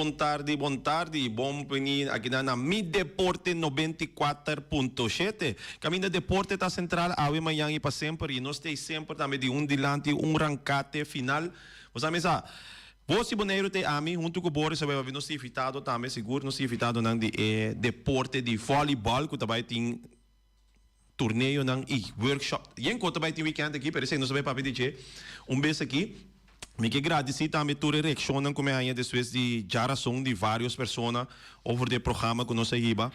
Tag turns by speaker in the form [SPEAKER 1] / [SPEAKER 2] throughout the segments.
[SPEAKER 1] Bon tardi, bon tardi. Bon bini aki na Mi Deporte 94.7. Kaminda deporte ta sentral awe, mañan i pa semper. I nos ta semper tambe di un dilanti, un rankate final. Bo sa, Bos i Boneiru te ami, huntu ku Boris, awe nos invitado tambe, sigur nos invitado nan di deporte di voleibol, ku tambe tin torneo nan i workshop. Yen ku tambe tin weekend aki, pero esei nos bai papia di dje un bes aki. Mi ke gradisí tambe tur e reakshonnan ku mi a haña despues di djarason di varios persona over di e programa ku nos a hiba.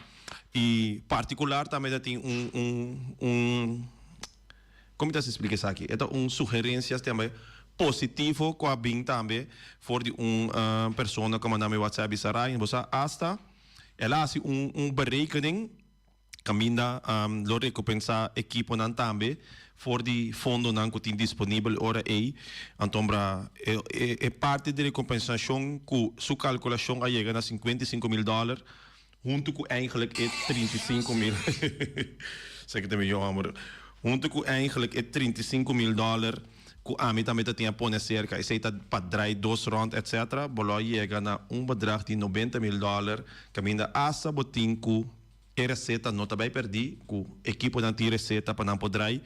[SPEAKER 1] I partikular tambe ta tin un, kon mi ta splika esaki? E ta un sugerensia tambe positivo ku a bin tambe for di un persona ku a manda mi WhatsApp bisa: "Ryan, bo sa hasta el a hasi un berekening kaminda lo rekompensá ekiponan tambe for di fondonan ku tin disponibel ora ei." Anto e parti di rekompensashon ku su kalkulashon a yega na $55,000 huntu ku eigenlijk e 35,000, esaki ta mi jammer, huntu ku eigenlijk e $35,000 ku ami tambe ta tin a pone serka, esei ta pa drai dos rond etc., bo lo yega na un bedrag di $90,000, kaminda hasta bo tin ku e reseta no ta bai pèrdí, ku ekiponan tin reseta pa nan por drai,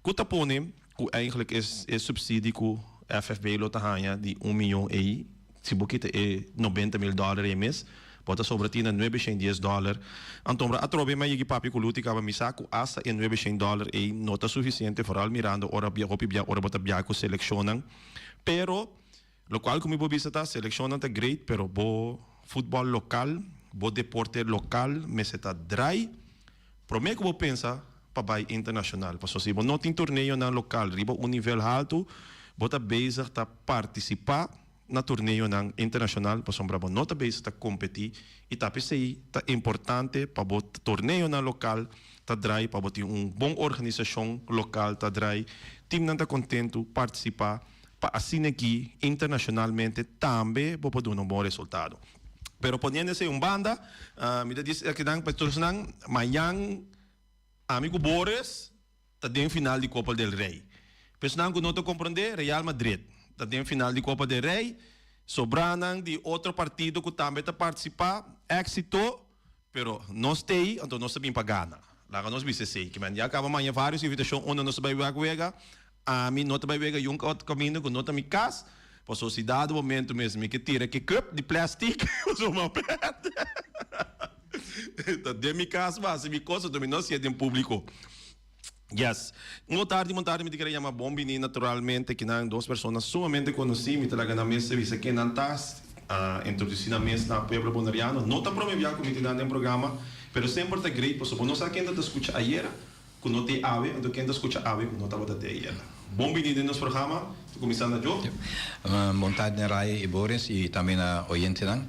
[SPEAKER 1] ku ta pone ku eigenlijk e subsidie ku FFB lo ta haña di 1 mion ei, si bo kita e $90,000 ei mes, bo ta sobra tin na $910. Anto atrobe mi a yega papia ku Luti kaba, mi sa ku hasta e $900 ei no ta sufisiente, vooral mirando ora bia hopi bia ora bo ta bia ku selekshonnan. Pero lokual ku mi por bisa ta selekshonnan ta great, pero bo futbòl lokal, bo deporte lokal mester ta drai promé ku bo pensa pa bai internashonal. Pasobra si bo no tin torneonan lokal riba un nivel altu, bo ta bezig ta partisipá na torneonan internashonal, pasobra bo no ta bezig ta kompetí. I ta p'esei ta importante pa bo torneonan lokal ta drai, pa bo tin un bon organisashon lokal ta drai, timnan ta kontentu partisipá, pa asina aki internashonalmente tambe bo por duna un bon resultado. Pero poniendo esei un banda, mi ta bisa akinan pa nan, mañan ami ku Boris ta den final di Copa del Rey. Personanan ku no ta komprondé, Real Madrid ta den final di Copa del Rey, sobranan di otro partido ku tambe ta partisipá, éksito, pero nos t'ei, anto nos ta bin pa gana. Laga nos bisa esei. Ke men ya kaba maña varios invitashon unda nos ta bai wak wega. Ami no ta bai wega yunka otro kaminda ku no ta mi kas. Pasobra si dado momento mes mi ke tira ke cup di plastic, pasobra mi a pèrdè. Ta den mi kas mi hasi mi kos, anto mi no hasié den públiko. Yes. Un tardi, bon tardi, mi ta kere yama bon bini naturalmente kinan dos persona sumamente konosí. Mi ta laga nan mes bisa ken nan ta, introdusí nan mes na pueblo boneriano. No ta prome bia ku mi tin nan den programa, pero semper ta great pasobra bo no sa ken ta ta skucha ayera ku no t'e awe, anto ken ta skucha awe ku no tabata t'e ayera. Bon bini den nos programa. Ta kuminsá na Joe.
[SPEAKER 2] Bon tardi Ray i Boris i tambe na oyentenan.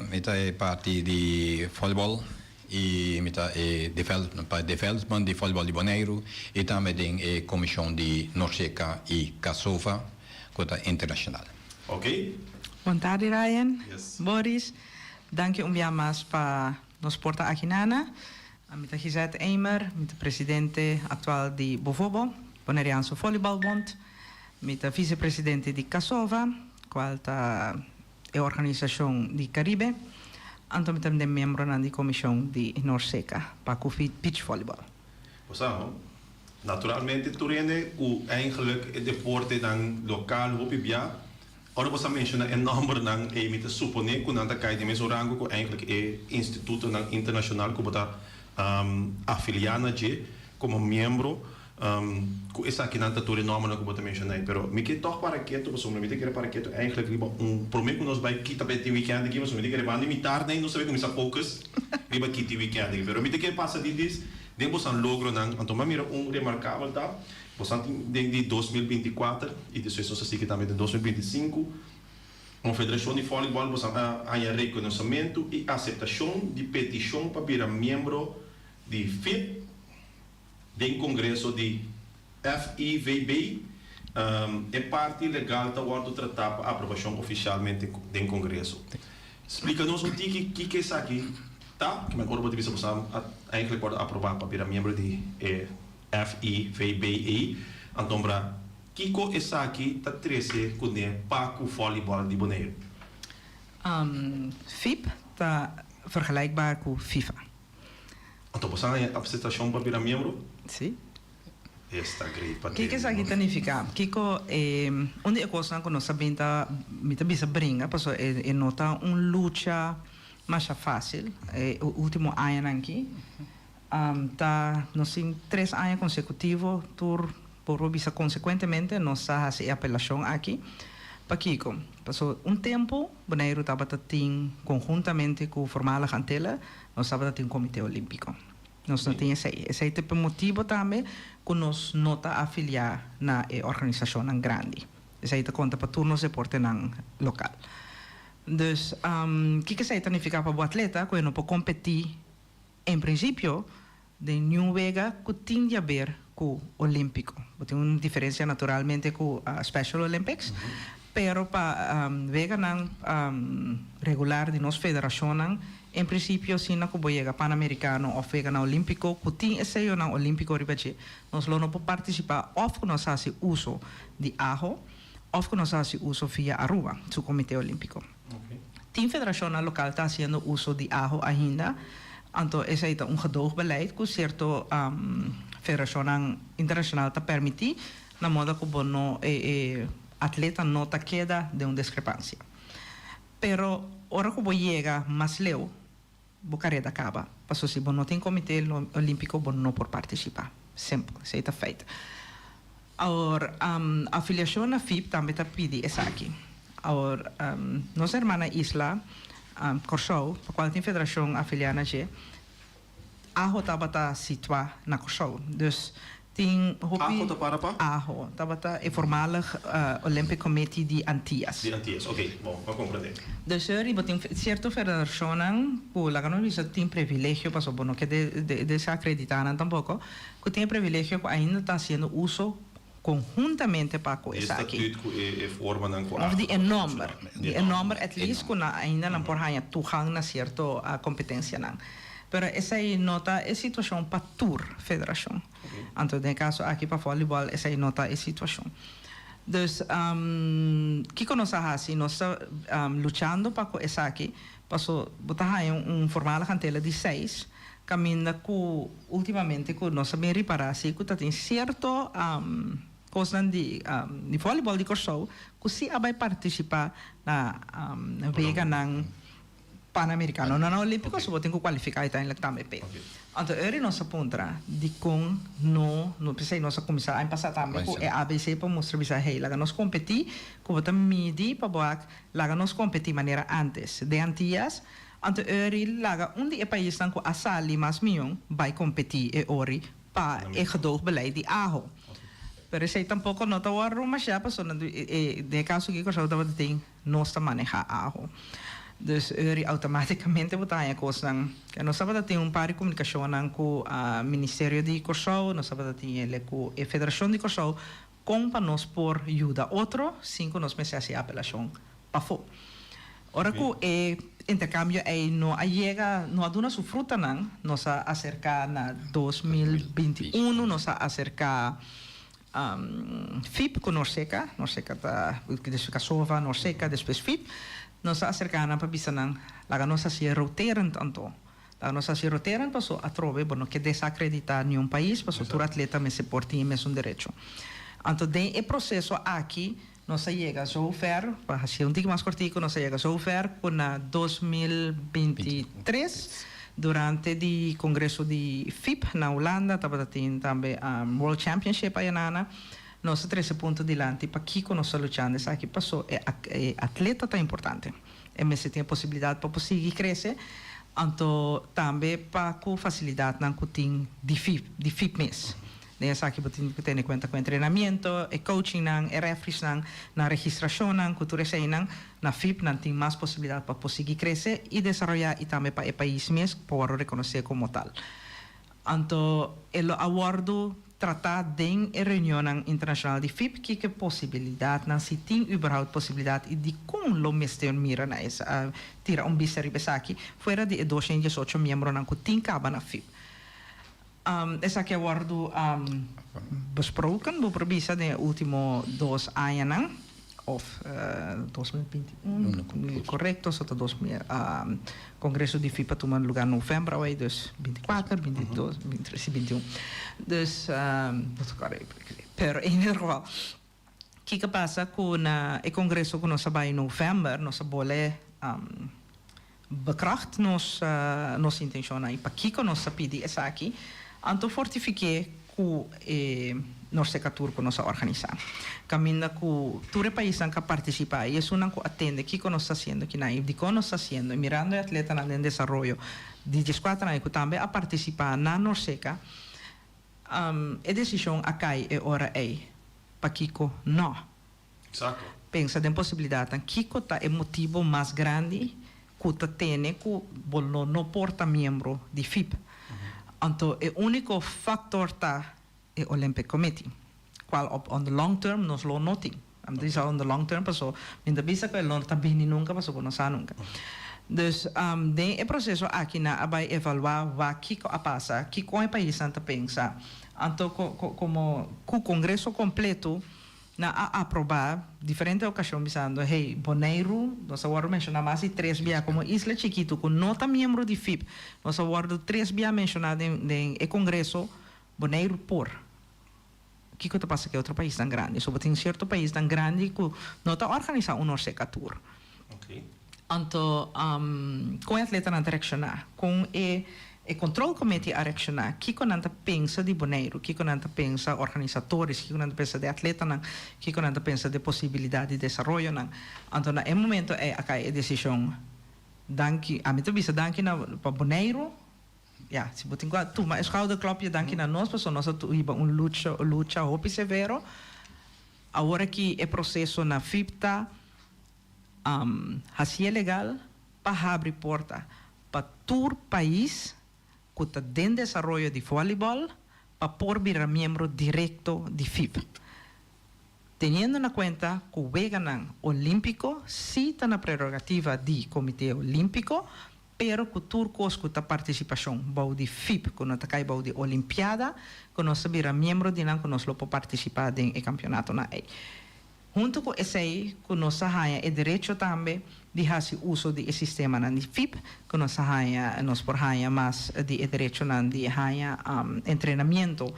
[SPEAKER 2] Mi ta e parti di volleyball i mi ta e development pa development di volleyball di Boneiru i tambe den e komishon di Norceca i Casova ku ta internashonal.
[SPEAKER 1] Ok.
[SPEAKER 3] Bon tardi Ryan, Boris. Danki un bia mas pa nos por ta aki nana. Mi ta Gisette Eimer, mi ta presidente aktual di BOVOBO, Boneriaanse Volleybalbond. Mi ta vicepresidente di Casova, kual ta e organisashon di Karibe. Anto mi ta den miembronan di komishon di Norceca pa ku beach volleyball.
[SPEAKER 1] Bo sa, no? Naturalmente tur hende ku eigenlijk e deportenan lokal hopi bia, ora bo sa menshoná e nòmbernan ei mi ta suponé ku nan ta kai den mesun rango ku eigenlijk e institutonan internashonal ku bo ta afiliá na dje komo miembro, ku esakinan ta tur e nòmbernan ku bo ta menshoná ei. Pero mi ke tòg para ketu pasobra mi ta kere para ketu eigenlijk riba un promé ku nos bai kita pa e tin wikènt aki, pasobra mi ta kere banda di mitar nei nos ta bai kuminsá focus riba kiti wikènt aki. Pero mi ta kere pasa di dis den bosan logronan, anto mi a mira un remarkabel ta bosan tin den di 2024 i despues nos a sigui tambe den 2025 komo federashon di vòlibòl bosan a haña rekonosementu i aseptashon di petishon pa bira miembro di FIB den kongreso di FIVB. E parti legal ta wòrdu tratá pa aprobashon ofishalmente den kongreso. Splika nos un tiki kiko esaki ta, kimen ora bo ta bisa boso a eigenlijk wòrdu aprobá pa bira miembro di e FIVB ei, antombra kiko esaki ta trese kuné pa ku vòlibòl di Boneiru?
[SPEAKER 3] FIP ta vergelijkbaar ku FIFA.
[SPEAKER 1] Anto bo sa haña akseptashon pa bira miembro?
[SPEAKER 3] Sí.
[SPEAKER 1] Esta great pa
[SPEAKER 3] Kiko esaki ta nifiká? Kiko e un di e kosnan ku nos ta bin ta mi ta bisa bringa pasobra e e no ta un lucha masha fásil e último añanan aki ta nos tin tres aña konsekutivo tur por por bisa konsekuentemente nos ta hasi e apelashon aki. Pakiko? Pasobra un tempu Boneiru tabata tin konhuntamente ku voormalig Antille nos tabata tin un komité olímpiko. Nos no tin esei. Esei ta e motibu tambe ku nos no ta afiliá na e organisashonnan grandi. Esei ta konta pa tur nos deportenan lokal. Dus, kiko esei ta nifiká pa bo atleta? Ku e no por kompetí en prinsipio den niun wega ku tin di haber ku olímpiko. Bo tin un diferensia naturalmente ku Special Olympics, pero pa weganan regular di nos federashonnan, en prinsipio asina ku bo yega Panamerikano òf weganan olímpiko ku tin e seyonan olímpiko riba dje, nos lo no por partisipá òf ku nos hasi uso di aho òf ku nos hasi uso via Aruba su Komité Olímpiko. Tin federashonnan lokal ta hasiendo uso di aho ainda, anto esei ta un gedoogbeleid ku sierto federashonnan internashonal ta permití na moda ku bo no e e atleta no ta keda den un diskrepansia. Pero ora ku bo yega mas leu bo kareda kaba, pasobra si bo no tin Komité Olímpiko bo no por partisipá. Simpel, esei ta feit. Awor, afiliashon na FIP tambe ta pidi esaki. Awor, nos hermana isla, Kòrsou, pa kual tin federashon afiliá na dje, aho tabata situá na Kòrsou. Dus, tin hopi.
[SPEAKER 1] Aho ta para pa?
[SPEAKER 3] Aho tabata e voormalig Olympic Committee di Antias.
[SPEAKER 1] Di Antias, oké, bon, m'a komprendé.
[SPEAKER 3] Dus riba tin sierto federashonnan ku laga nos bisa tin privilegio, pasobra bo no ke desakreditá nan tampoko, Ku tin e privilegio ku ainda ta hasiendo uso konhuntamente pa ku
[SPEAKER 1] E
[SPEAKER 3] esaki.
[SPEAKER 1] statuut ku e formanan ku
[SPEAKER 3] Of di
[SPEAKER 1] a
[SPEAKER 3] e nòmber. Di e nòmber at least ku nan ainda nan por haña toegang na sierto kompetensianan. Pero esei no ta e situashon pa tur federashon. Anto den e kaso aki pa vòlibòl esei no ta e situashon. Dus kiko nos a hasi? Nos ta luchando pa ku esaki paso bo ta haña un voormalig antela di seis. Caminda cu ultimamente cu nos a bin ripara si cu ta tin cierto cosnan di di volleyball di Corsou cu si a bay participa na weganan Panamericano, no na Olimpico, so bo tin cu cualifica uiteindelijk tambe p'e. Anto eri nos a puntra dicon no, no p'esey nos a cuminsa aña pasa tambe cu e ABC pa mustra bisa hey laga nos competi cu bo ta midi pa bo wak laga nos competi manera antes den Antillas. Anto Uri laga un di e paisnan ku a sali mas mion bai kompetí e ori pa e gedoogbeleid di aho. Pero esei tampoko no ta wòrdu mashá pasobra den e kaso aki Kòrsou tabata tin nos ta manehá aho. Dus Uri outomátikamente bo ta haña kosnan. Nos tabata tin un par di komunikashonnan ku Ministerio di Kòrsou, nos tabata tin ele ku e Federashon di Kòrsou kon pa nos por yuda otro sin ku nos mester hasi apelashon pafó. Ora ku e interkambio ei no a yega, no a duna su frutanan, nos a aserká na 2021, nos a aserká FIP ku Norseka, Norseka ta despues Kasova, Norseka, despues FIP, nos a aserká nan pa bisa nan, laga nos hasi e roterend anto. Laga nos hasi roterend paso atrobe bo no ke desakreditá niun pais paso tur atleta mester por tin e mesun derecho. Anto den e proseso aki nos a yega zover, pa hasié un tiki mas kortiku, nos a yega zover ku na 2023 durante di kongreso di FIP na Hulanda tabata tin tambe World Championship ayanana, nos a trese punto dilanti pakiko nos ta luchando esaki paso e atleta ta importante. E mester tin e posibilidat pa por sigui krese, anto tambe pa ku fasilidatnan ku tin di FIP, di FIP mes. Den esaki bo tin ku tene kuenta ku entrenamiento, e coachingnan, e refrisnan, nan registrashonnan, ku tur eseinan, na FIP nan tin mas posibilidat pa por sigui krese i desaroyá i tambe pa e pais mes por wòrdu rekonosé komo tal. Anto e lo a wòrdu tratá den e reunionnan internashonal di FIP kiko e posibilidatnan, si tin überhaupt posibilidat i dikon lo mester mira na es tira un bista riba esaki fuera di e 218 miembronan ku tin kaba na FIP. Esaki a wòrdu besproken, bo por bisa, den e último dos añanan. Of 2021, korekto, so ta kongreso di FIB a tuma lugá novèmber awor, dus 24, 22, 23 i 21. Dus, no ta kòrda, pero in ieder geval, kiko pasa ku na e kongreso ku nos a bai novèmber, nos a bole bekracht nos intenshonnan i pakiko nos a pidi esaki, anto fortifik'é ku e NORCECA Tour ku nos a organisá. Kaminda ku tur e paisnan ku a partisipá i esunnan ku a tende kiko nos ta hasiendo kinan i dikon nos ta hasiendo i mirando e atletanan den desaroyo di 14 aña ku tambe a partisipá na NORCECA, e desishon a kai e ora ei. Pakiko no? Pensa den posibilidatnan. Kiko ta e motibu mas grandi ku ta tene ku bo lo no por ta miembro di FIB? Anto e úniko faktor ta e Olympic Committee, kual op on the long term nos lo no tin. Mi ta bisa on the long term paso mi ta bisa ku e lo no ta bini nunka paso bo no sa nunka. Dus den e proseso aki nan a bai evaluá wak kiko a pasa, kiko e paisnan ta pensa. Anto komo ku kongreso kompleto nan a aprobá diferente okashon bisando, hey, Boneiru, nos a wòrdu menshoná mas di tres bia komo isla chikitu ku no ta miembro di FIB. Nos a wòrdu tres bia menshoná den e kongreso, Boneiru por. Kiko ta pasa ku e otro paisnan grandi? So bo tin sierto paisnan grandi ku no ta organisá un NORCECA Tour. Anto, kon e atletanan ta reakshoná? Kon e e control committee a reakshoná? Kiko nan ta pensa di Boneiru? Kiko nan ta pensa organisatores? Kiko nan ta pensa di atletanan? Kiko nan ta pensa di posibilidat di desaroyonan? Anto na e momento ei a kai e desishon. Danki, ami ta bisa danki na pa Boneiru. Ya, si bo tin ku a tuma e schouderklopje danki na nos pasobra nos a hiba un lucha lucha hopi severo. Awor aki e proseso na FIB ta hasié legal pa habri porta pa tur pais ku ta den desaroyo di vòlibòl pa por bira miembro direkto di FIB. Teniendo na kuenta ku weganan olímpiko sí ta na prerogativa di Komité Olímpiko, pero ku tur kos ku ta partisipashon bou di FIB ku no ta kai bou di Olimpiada, ku nos ta bira miembro di nan ku nos lo por partisipá den e kampionatonan ei. Huntu ku esei ku nos a haña e derecho tambe di hasi uso di e sistemanan di FIB, ku nos a haña, nos por haña mas di e derechonan di haña entrenamiento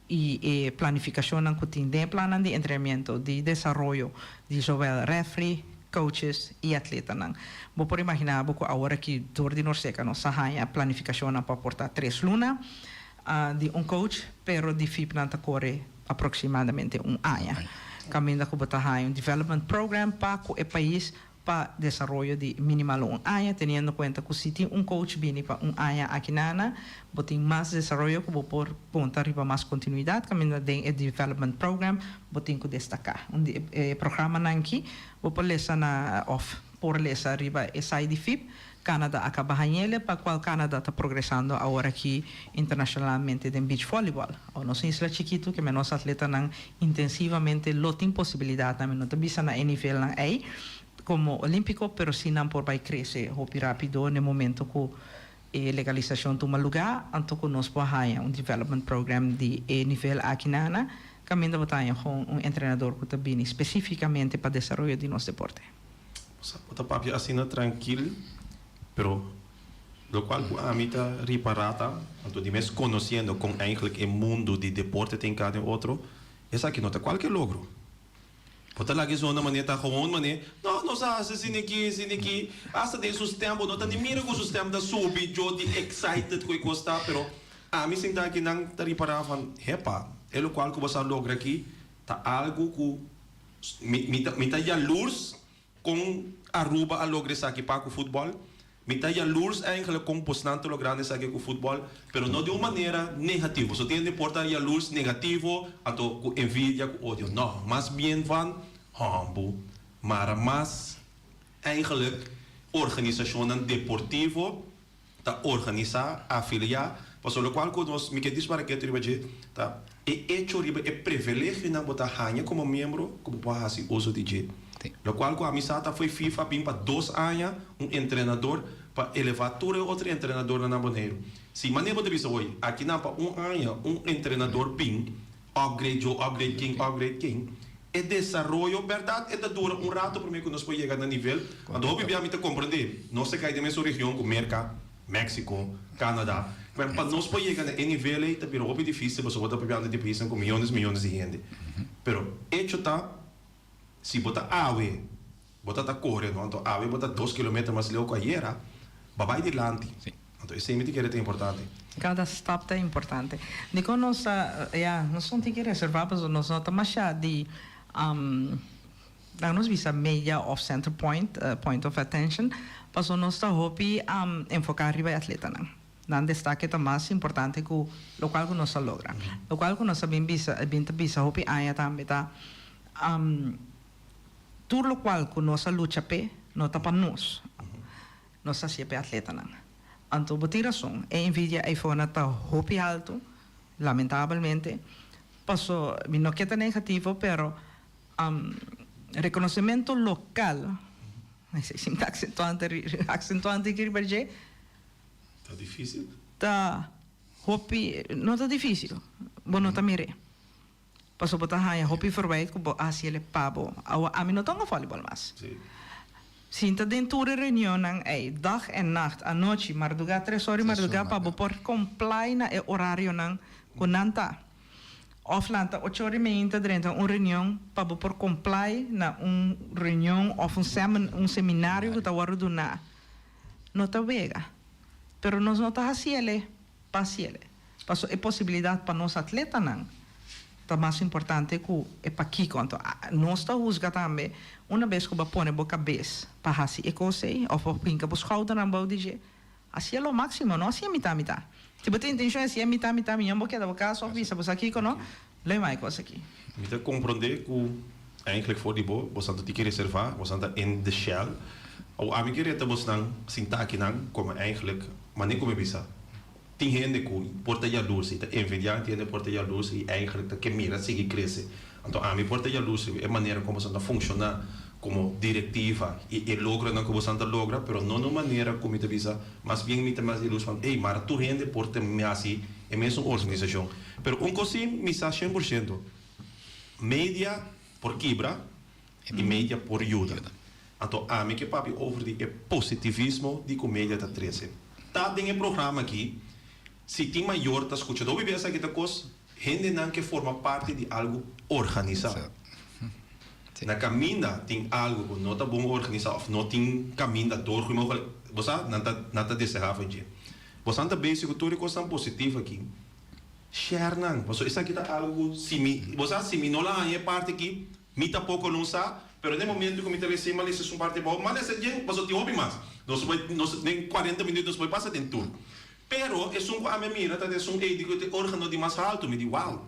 [SPEAKER 3] i e planifikashonnan ku tin den e plannan di entrenamiento di desaroyo di zowel refri, coaches i atletanan. Bo por imaginá bo ku awor aki dor di NORCECA nos a haña planifikashonnan pa por ta tres luna di un coach, pero di FIB nan ta kore aproximadamente un aña, caminda cu bo ta haña un development program pa cu e pais pa desaroyo di minimal un aña, teniendo cuenta cu si tin un coach bini pa un aña aki nana, bo tin mas desaroyo cu bo por conta riba mas continuidad, caminda den e development program bo tin cu destaca. Un di e programanan aki bo por lesa na of por lesa riba e site di FIB. Canada a caba hañele pa cual Canada ta progresando awor aki internacionalmente den beach volleyball. Awor nos isla chikitu ke nos atletanan intensivamente lo tin posibilidadnan, mi no ta bisa na e nivelnan ey como olimpico, pero si nan por bay crece hopi rapido n'e momento cu e legalisacion tuma lugar, anto cu nos por haña un development program di e nivel aki nana, caminda bo ta haña gewoon un entrenador cu ta bini specificamente pa desaroyo di nos deporte.
[SPEAKER 1] Bo ta papia asina trankil, pero lokual ku ami ta ripará ta, anto di mes konosiendo kon eigentlik e mundu di deporte ta hinká den otro, esaki no ta kualke logro. Bo ta laga e zona manera ta gewoon manera, no, nos a hasi asina aki, asina aki, asta den su stem, bo no ta ni mira ku su stem ta subi djo di excited ku e kos ta, pero ami sinta aki nan ta ripará van, hepa, e lokual ku bo sa logra aki ta algu ku Mi ta yalurs kon Aruba a logra esaki pa ku futbòl. Mi ta yalurs eigenlijk kon bosnan ta logrando esaki ku futbòl, pero no di un manera negativo. So tin hende por ta yalurs negativo, anto ku envidia, ku odio. No, mas bien van hòmbu mara mas eigenlijk organisashonnan deportivo ta organisá, afiliá, pasobra lokual ku nos, mi ke disbaraketu riba dje, ta e echo riba e privilegionan bo ta haña komo miembro ku bo por hasi uso di dje. Lokual ku ami sa ta fo'i FIFA bin pa 2 aña un entrenador pa elevá tur e otro entrenadornan na Boneiru. Si manera bo ta bisa hoy, akinan pa un aña un entrenador bin upgrade Joe, upgrade king, upgrade king. E desaroyo, berdad e ta dura un rato prome cu nos por yega na nivel, anto hopi bia mi ta comprende, nos ta cay den mesun region cu Merca, Mexico, Canada, pero pa nos por yega na e nivel ey ta bira hopi dificil pasobra bo ta papiando di paisnan cu miyones miyones di hende. Pero hecho ta, si bo ta awe, bo ta ta core no, anto awe bo ta dos kilometer mas leu cu ayera, bo a bay dilanti. Anto esey mi ta kere ta importante.
[SPEAKER 3] Cada stap ta importante. Dikon nos ta, ya, nos no tin ke reserva pasobra nos no ta masha di, laga nos bisa media of center point, point of attention, pasobra nos ta hopi enfoca riba e atletanan. Nan destake ta mas importante ku lokual ku nos a logra. Lokual ku nos a bin bisa, bin ta bisa hopi aña tambe ta, tur lokual ku nos a lucha p'e no ta pa nos. Nos ta hasié p'e atletanan. Anto bo tin rason, e envidia eifonan ta hopi haltu, lamentabelmente. Paso mi no ke ta negativo, pero rekonosementu lokal, esei si mi ta aksentuante aksentuante aki riba dje.
[SPEAKER 1] Ta difísil?
[SPEAKER 3] Ta hopi, no ta difísil, bo no ta mir'é. Paso bo ta haña hopi verwijt ku bo a hasi el pa bo. Awa ami no tonga volleyball mas. Sinta den tur e reunionnan ei, dag en nacht, anochi, mardugá, tres ora di mardugá pa bo por comply na e orarionan ku nan ta. Òf lanta ocho ora di meinta drenta un reunion pa bo por comply na un reunion òf un semin un seminario ku ta wòrdu duná. No ta wega. Pero nos no ta hasi el pa hasi el. Paso e posibilidad pa nos atletanan ta mas importante cu e pakico. Anto nos ta huzga tambe una bes cu bo a pone bo cabes pa haci e cos ey of bo hinca bo schoudernan bou di dje, hacié lo maximo, no hacié mitá mitá. Si bo tin intencion di hacié mitá mitá miñon bo keda bo cas of bisa bo sa kico no, lo e mai cos aki.
[SPEAKER 1] Mi ta comprende cu eigenlijk for di bo, bosan ta tiki reserva, bosan ta in the shell. Awor ami ke reta bosnan sinta akinan como eigenlijk, mane cu mi bisa? Tin hende ku por ta yalurs i ta envidiá tin hende por ta yalurs i eigenlijk ta ke mira sigui krese. Anto ami por ta yalurs riba e manera kon boso ta funshoná komo direktiva i e logronan ku boso ta logra, pero no na un manera ku mi ta bisa, mas bien mi ta mas yalurs van ey, mara tur hende por ta hasi e mesun organisashon. Pero un kos si mi sa 100%, media por kibra i media por yuda. Anto ami ke papia over di e positivismo di ku media ta trese. Ta den e programa aki, si tin mayor ta skucha hopi bes aki ta kos hendenan ke forma parti di algu organisá. Na kaminda tin algu ku no ta bon organisá òf no tin kaminda dor ku mogelijk, bo sa, nan ta nan ta desehá for dje. Bosan ta bezig ku tur e kosnan positivo aki. Share nan, pasobra esaki ta algu ku si mi, bo sa, si mi no la haña e parti aki, Mi tapoco no sa, pero den momento cu mi ta lesa m'a lesa esun parti abao, m'a lesa djen, pasobra tin hopi mas. Nos por, nos den cuarenta minuut nos por pasa den tur. Pero esun cu ami a mira ta esun ey di cu ta e organo di mas halto, mi di wow.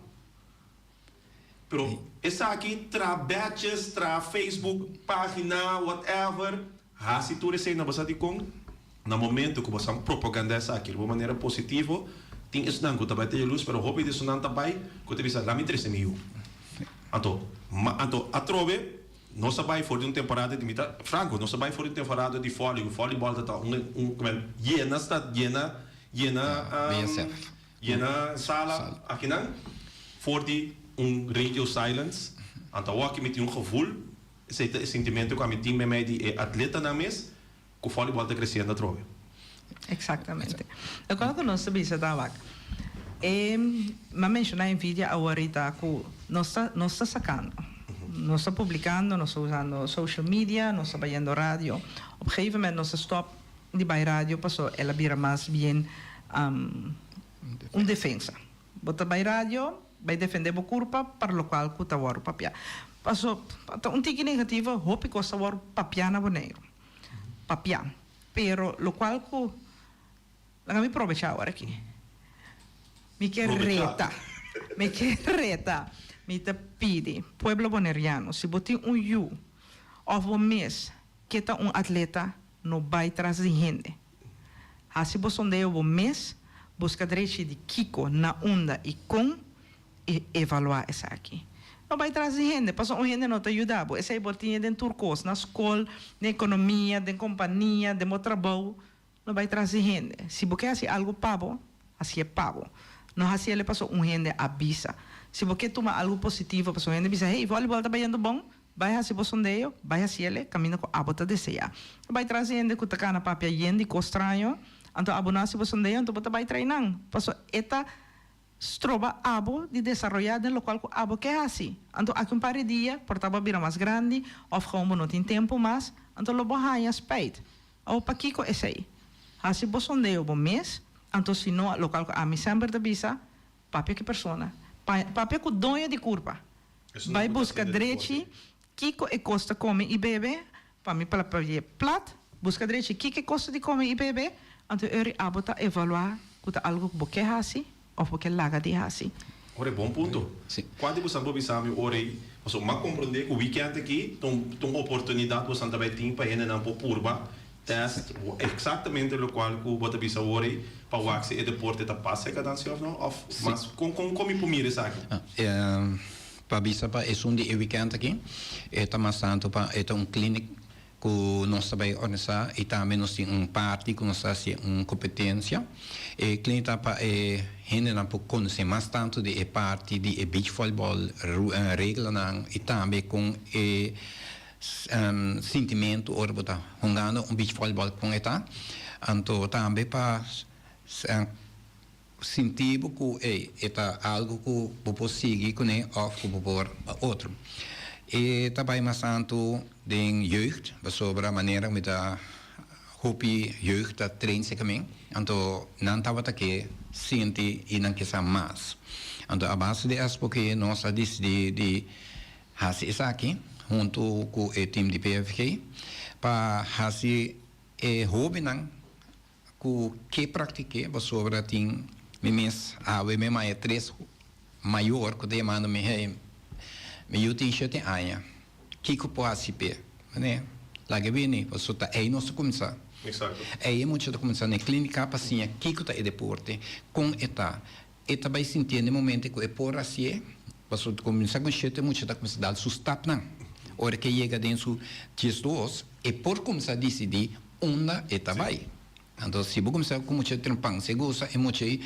[SPEAKER 1] Pero esaki tra badges, tra Facebook pagina, whatever, haci tur esey na bo sa dicon? Na momento cu bo sa propaganda esaki riba un manera positivo, tin esnan cu ta bay ta yaluz, pero hopi di esunnan ta bay cu ta bisa, Lami trece mi yu. Anto, ma, anto atrobe nos a bay for di un temporada di, mi ta franco, nos a bay for di un temporada di volley, cu volleyball ta ta un, un, men, yena sta, yena, yena,
[SPEAKER 2] BSF.
[SPEAKER 1] yena sala akinan, for di un radio silence. Anto awor aki mi tin un gevoel, esey ta e sintimento cu ami tin memey di e atletanan mes, Ku volleyball ta kresiendo atrobe.
[SPEAKER 3] Exactamente. Locual cu nos ta bisa ta wak. E m'a menciona envidia aworita cu nos ta nos ta sacando. Nos ta publicando, nos ta usando social media, nos ta bayendo radio. Op gegeven moment nos a stop di bay radio paso el a bira mas bien un defensa. Bo ta bay radio bay defende bo curpa par locual cu ta wordo papia. Paso ta un tiki negativo hopi cos ta wordo papia na Boneiru. Papia. Pero locual cu laga mi probecha awor aki. Mi ke reta. Mi ke reta. Mi ta pidi pueblo Boneriano si bo tin un yu of bo mes ke ta un atleta no bay tras di hende. Haci bo sondeo bo mes, busca drechi di kico, na unda y con i evaluá esaki. No bai tras di hende, pasobra un hende no ta yuda bo. Esei bo tin e den tur kos, na skol, den ekonomia, den kompania, den bo trabou. No bai tras di hende. Si bo ke hasi algu pa bo, hasié pa bo. No hasiel pasobra un hende a bisa. Si bo ke tuma algu positivo pasobra hende bisa, hey, volleyball ta bayendo bon, bai hasi bo sondeo, bai hasiele kaminda ku abo ta deseá. Bai tras di hende ku ta kana papia yen di kos straño, anto abo no hasi bo sondeo, anto bo ta bai trae nan. Pasobra e ta stroba abo di desaroyá den lokual ku abo ke hasi. Anto aki un par di dia por ta bo a bira mas grandi òf gewoon bo no tin tempu mas, anto lo bo haña spijt. Awor pakiko esei? Hasi bo sondeo bo mes, anto si no, lokual ku ami semper ta bisa, Papia ku persona. Papia ku doño di kurpa. Bai buska drechi kiko e kos ta kome i bebe. Pa mi papia plat, buska drechi kiko e kos ta di kome i bebe, anto e ora abo ta evaluá ku ta algu ku bo ke hasi òf bo ke laga di hasi.
[SPEAKER 1] Ora e bon punto. Kua di bosan por bisa mi ora ei? Pasobra mi a komprondé ku wikènt aki ta un oportunidat bosan ta bai tin pa hendenan por purba Test exactamente locual cu bo ta bisa awor ey pa wak si e deporte ta pas e cadencia of no of mas con con con mi por mira esaki?
[SPEAKER 2] Pa bisa pa esun di e weekend aki e ta mas tanto pa e ta un clinic cu nos ta bay organisa y tambe nos tin un party cu nos ta haci un competencia. E clinic ta pa e hendenan por conoce mas tanto di e parti di e beach volleyball reglanan y tambe con e Sintimentu ora bo ta hungando un beach volleyball kon e ta, anto tambe pa sinti bo ku ey e ta algu ku bo por sigui kuné òf ku bo por otro. E ta bai mas tantu den jeugd pasobra manera mi ta hopi jeugd ta train sekamen anto nan tabata ke sinti i nan ke sa mas. Anto a base di es porque nos a disidí di Hasi esaki huntu ku e tim di PFG pa hasi e hóbennan ku ke praktik'é pasobra tin mi mes awe mi maya tres mayor ku ta yamando mi hey mi yu tin shete aña kiko por hasi p'e? Manera laga bini pasobra ta ei nos ta kuminsá ei e mucha ta kuminsá na e klínika pa siña kiko ta e deporte kon e ta E ta bai sintié n'e momento ku e por hasié, pasobra kuminsá ku shete mucha ta kuminsá dal su stapnan. Ora ku e yega den su diesdos, e por kuminsá disidí unda e ta bai. Anto si bo kuminsá ku mucha trempan, si e gusta e mucha ei,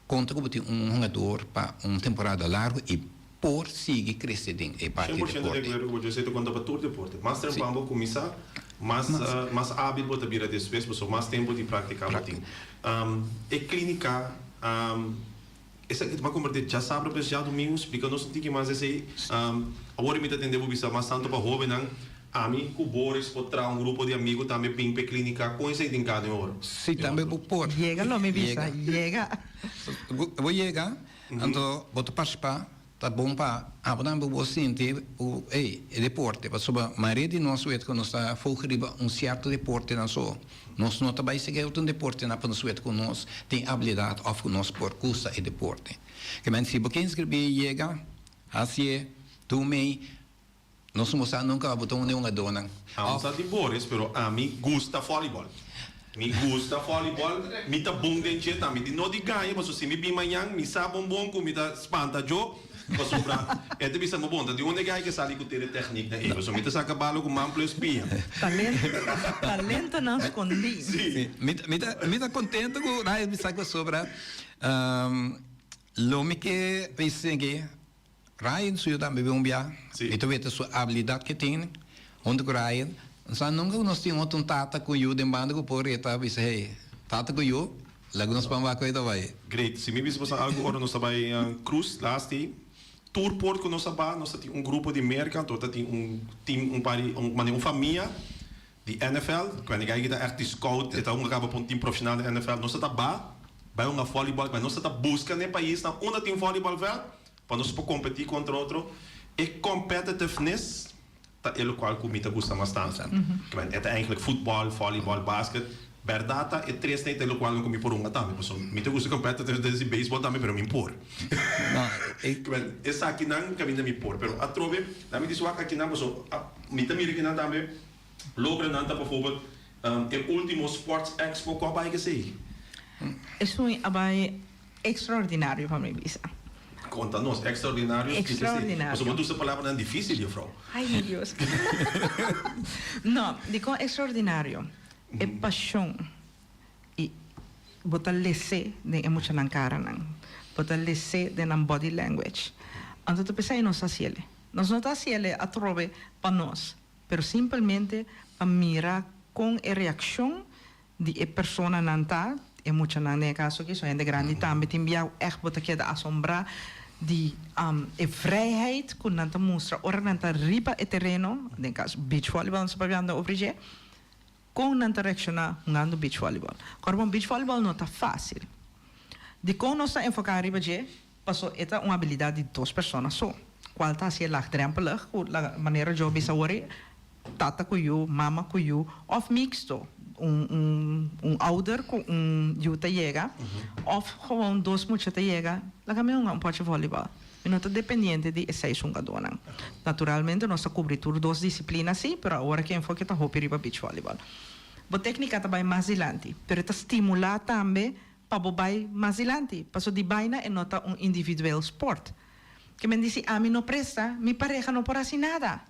[SPEAKER 2] konta ku bo tin un hungador pa un temporada largu i por sigui krese den e parti
[SPEAKER 1] 100% de
[SPEAKER 2] deporte.
[SPEAKER 1] akuerdo ku bo, José, ta konta pa tur deporte. Mas trempan bo kuminsá, mas mas ábil bo ta bira despues, pasobra mas tempu di praktiká bo tin. E klínika Esaki ta kompartí djasabra pues djadumingu. Splika nos un tiki mas esei. Awor mi ta tende bo bisa mas tantu pa hóbennan. Ami ku Boris por traha un grupo di amigu tambe bin pa e klínika. Kon esei tin kada den ora?
[SPEAKER 2] Sí, tambe bo por.
[SPEAKER 3] Yega lo mi bisa, yega.
[SPEAKER 2] Bo yega, anto bo ta partisipá. Ta bon pa abo tambe bo sinti ku ey, e deporte, pasobra mayoria di nos wet ku nos ta foga riba un sierto deportenan so. Nos no ta bai sigui otro deportenan pa nos wet ku nos tin abilidat òf ku nos por gusta e deporte. Ke men si bo ke inskribí yega, hasié, tum'ey, Nos no sa nunca bo ta un di hungadónan.
[SPEAKER 1] Amo sa di Boris, pero ami gusta volleyball. Mi gusta volleyball, mi ta bon den dje tambe. Di no di gaña, pasobra si mi bin mañan, mi sa bon bon ku mi ta spanta djo, pasobra e ta bisa mi bon, ta di unda e guy ke sali ku tere techniek na ei, pasobra mi ta saka balo ku man plus pia.
[SPEAKER 3] Talento, talentonan skondí.
[SPEAKER 1] Sí.
[SPEAKER 2] Mi ta, mi ta, mi ta kontento ku Ryan bisa pasobra lo mi ke bisa ke Ryan suyo tambe bin un bia. Mi ta weta su abilidat ke tin huntu ku Ryan. N sa nunka ku nos tin otro un tata ku yu den banda ku por reta bisa hey, tata ku yu, laga nos pan wak ta bai.
[SPEAKER 1] Great. Si mi bisa boso algu ora nos ta bai Cruz last day, tur port ku nos a ba nos ta tin un grupo di Merka anto ta tin un team un par di un manera un famia di NFL, ku e ta ègt di scout, e ta hunga kaba pa un team profeshonal di NFL. Nos ta ta ba bai hunga volleyball, nos ta ta buska na e paisnan unda tin volleyball vèlt Pa nos por competi contra otro, e competitiveness ta e locual cu mi ta gusta mas tanto. E ta eigenlijk futbol, volleyball, basket. Berdad ta e tres ta e locual cu mi por hunga tambe, pasobra mi ta gusta competitiveness di baseball tambe, pero mi por. Esakinan caminda mi por, pero atrobe nan mi dici wak akinan pasobra mi ta mira akinan tambe logranan ta bijvoorbeeld e ultimo sports expo cu a bay esey.
[SPEAKER 3] Esun a bay Extraordinario pa mi bisa.
[SPEAKER 1] Konta nos, extraordinario splika esei.
[SPEAKER 3] Extraordinario.
[SPEAKER 1] Pasobra bo ta usa palabranan dificil, juffrouw.
[SPEAKER 3] Ay, mi Dios. No, dikon extraordinario? E pasion i bo ta les'é den e muchanan karanan. Bo ta les'é den nan body language. Anto ta p'esei nos ta hasiel. Nos no ta hasiel atrobe pa nos, pero simpelmente pa mira kon e reakshon di e personanan ta, e muchanan den e kaso aki, so hende grandi tambe tin bia ègt bo ta keda asombrá di e vrijheid ku nan ta mustra ora nan ta riba e tereno, den kaso beach volleyball nos ta papiando over dje, kon nan ta reakshoná hungando beach volleyball. Kòrda bon, beach volleyball no ta fásil. Dikon nos ta enfoká riba dje? Paso e ta un abilidat di dos persona so, kual ta hasié laagdrempelig ku la manera Joe bisa awor ei, tata ku yu, mama ku yu òf mixto, un un un ouder ku un yu ta yega òf gewoon dos mucha ta yega, laga mi hunga un pòchi vòlibòl. Mi no ta dependiente di e seis hungadónan. Naturalmente nos ta kubri tur dos disiplina sí, pero awor aki enfoke ta hopi riba beach vòlibòl. Bo téknika ta bai mas dilanti, pero e ta stimulá tambe pa bo bai mas dilanti, paso di baina e no ta un individueel sport. Ke men di si ami no presta, mi pareha no por hasi nada.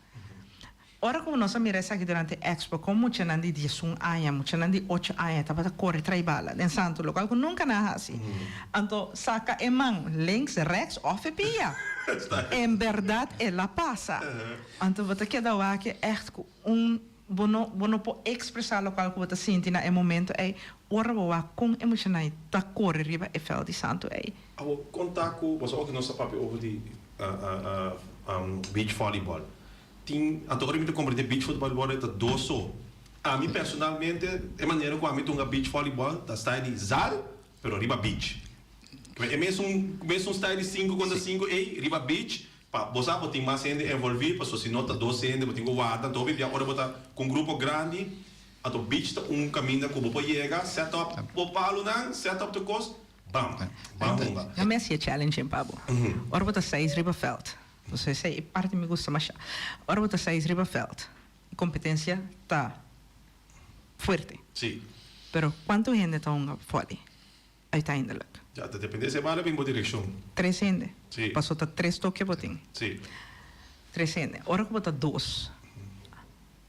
[SPEAKER 3] Ora ku nos a mira esaki durante Expo, kon muchanan di diesun aña, muchanan di ocho aña tabata kore trai bala den santu, lokual ku nunka nan a hasi. Anto saka e man links, rechts òf e pia. En bèrdat el a pasa. Anto bo ta keda wak ègt ku un Bo no bo no por expresa locual cu bo ta sinti na e momento ey ora bo wak con e muchanan ey ta core riba e veld di santo ey.
[SPEAKER 1] Awor conta cu boso oki nos ta papia over di beach volleyball. Tin anto ora mi ta comprende beach volleyball ta dos so. Ami personalmente e manera cu ami tunga beach volleyball ta style di zal pero riba beach. E mesun mesun style di cinco contra cinco ey riba beach Pa bo sa bo tin mas hende envolví, paso si no ta dos hende bo tin ku warda, anto hopi bia ora bo ta ku un grupo grandi, anto beach ta un kaminda ku bo por yega, set up bo palunan, set up tur kos, bam, ban hunga.
[SPEAKER 3] Ya mi hasi e challenge pa bo. Ora bo ta seis riba veld, paso esei e parti mi gusta masha, ora bo ta seis riba veld, e kompetensia ta fuerte.
[SPEAKER 1] Si.
[SPEAKER 3] Pero kuantu hende ta hunga volley? Uiteindelijk.
[SPEAKER 1] Ja, ta depende si e bala bin bo direccion.
[SPEAKER 3] Tres hende.
[SPEAKER 1] Si.
[SPEAKER 3] Paso ta tres toke bo tin.
[SPEAKER 1] Si.
[SPEAKER 3] Tres hende. Ora ku bo ta dos,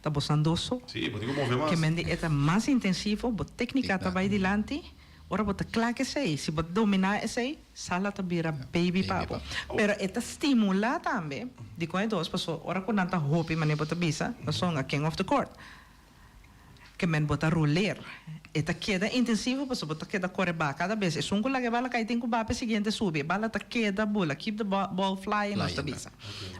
[SPEAKER 3] ta bosnan dos so.
[SPEAKER 1] Si, bo tin ku move mas.
[SPEAKER 3] Ke men di e ta mas intensivo, bo teknika ta bai dilanti. Ora bo ta kla ku esei, si bo domina esei, sala ta bira baby pa bo. Pero e ta stimula tambe dikon e dos, paso ora ku nan ta hopi, manera bo ta bisa, pasobra king of the court. Ke men bo ta roler. E ta keda intensivo pasobra bo ta keda kore ba kada bes. Esun ku laga e bala kai tin ku ba pa e siguiente subi. E bala ta keda bula. Keep the ball flying nos ta bisa.